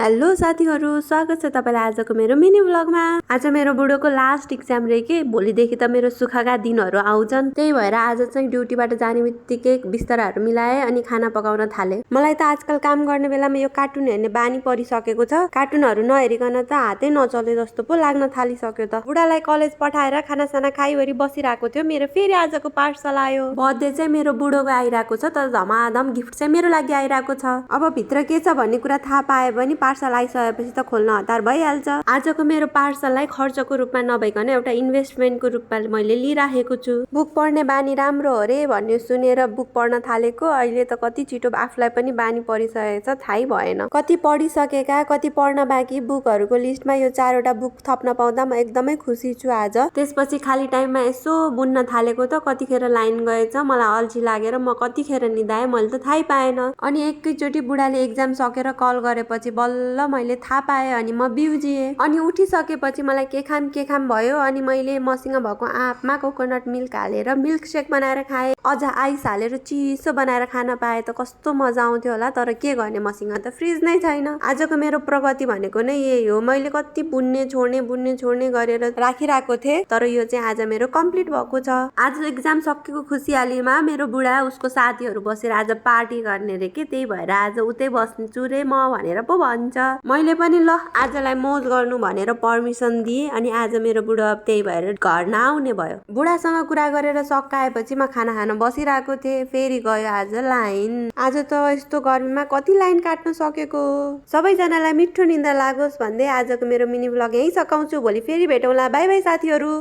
Hello साथीहरू, स्वागत छ तपाईलाई आजको मेरो मिनी व्लगमा। आज मेरो बुढोको लास्ट एक्जाम रे के भोलिदेखि त मेरो सुखका दिनहरू आउँछन्। त्यही भएर आज चाहिँ ड्युटीबाट जाने बित्तिकै बिस्ताराहरू मिलाए अनि खाना पकाउन थाले। मलाई त आजकल काम गर्ने बेलामा यो कार्टुन हेर्ने बानी परिसकेको छ। कार्टुनहरू नहेरिकन त हातै नचले जस्तो पो लाग्न थालिसक्यो त। बुढालाई कलेज पठाएर खानासाना खाइवरी बसिरहेको थियो। मेरो फेरि आजको पार्सल आयो। बर्थडे चाहिँ मेरो बुढोको आइरहेको छ, तर धमाधम गिफ्ट चाहिँ मेरो लागि आइरहेको छ। अब भित्र के छ भन्ने कुरा थाहा पाए पनि पार्सल आइसकेपछि त खोल्न हतार भइहाल्छ। आजको मेरो पार्सललाई खर्चको रूपमा नभइकन एउटा इन्भेस्टमेन्टको रूपमा मैले लिइराखेको छु। बुक पढ्ने बानी राम्रो हो रे भन्ने सुनेर बुक पढ्न थालेको। अहिले त कति छिटो आफूलाई पनि बानी परिसकेको छ, थाहै भएन। कति पढिसकेका, कति पढ्न बाँकी बुकहरूको लिस्टमा यो 4वटा बुक थप्न पाउँदा म एकदमै खुसी छु आज। त्यसपछि खाली टाइममा यसो बुन्न थालेको त कतिखेर लाइन गएछ, मलाई अल्छी लागेर म कतिखेर निदाएँ मैले त थाहै पाएन। अनि एकैचोटि बुढाले एक्जाम सकेर कल गरेपछि बल्ल मैले थाहा पाएँ अनि म बिउजिएँ। अनि उठिसकेपछि मलाई के खाम भयो। अनि मैले मसँग भएको आँपमा कोकोनट मिल्क हालेर मिल्क सेक बनाएर खाएँ। अझ आइस हालेर चिसो बनाएर खान पाए त कस्तो मजा आउँथ्यो होला। तर के गर्ने, मसँग त फ्रिज नै छैन। आजको मेरो प्रगति भनेको नै यही हो। मैले कति बुन्ने छोड्ने गरेर राखिरहेको थिएँ, तर यो चाहिँ आज मेरो कम्प्लिट भएको छ। आज एक्जाम सकेको खुसियालीमा मेरो बुढा उसको साथीहरू बसेर आज पार्टी गर्ने रे के, त्यही भएर आज उतै बस्छु रे म भनेर पो भन्छ। मैले पनि ल आजलाई मोज गर्नु भनेर पर्मिसन दिएँ। अनि आज मेरो बुढा त्यही भएर घर नआउने भयो। बुढासँग कुरा गरेर सकाएपछि म खाना खान बसिरहेको थिएँ। फेरि गयो आज लाइन। आज त यस्तो गर्मीमा कति लाइन काट्न सकेको। सबैजनालाई मिठो निद्रा लागोस् भन्दै आजको मेरो मिनी भ्लग यहीँ सकाउँछु। भोलि फेरि भेटौँला। बाई बाई साथीहरू।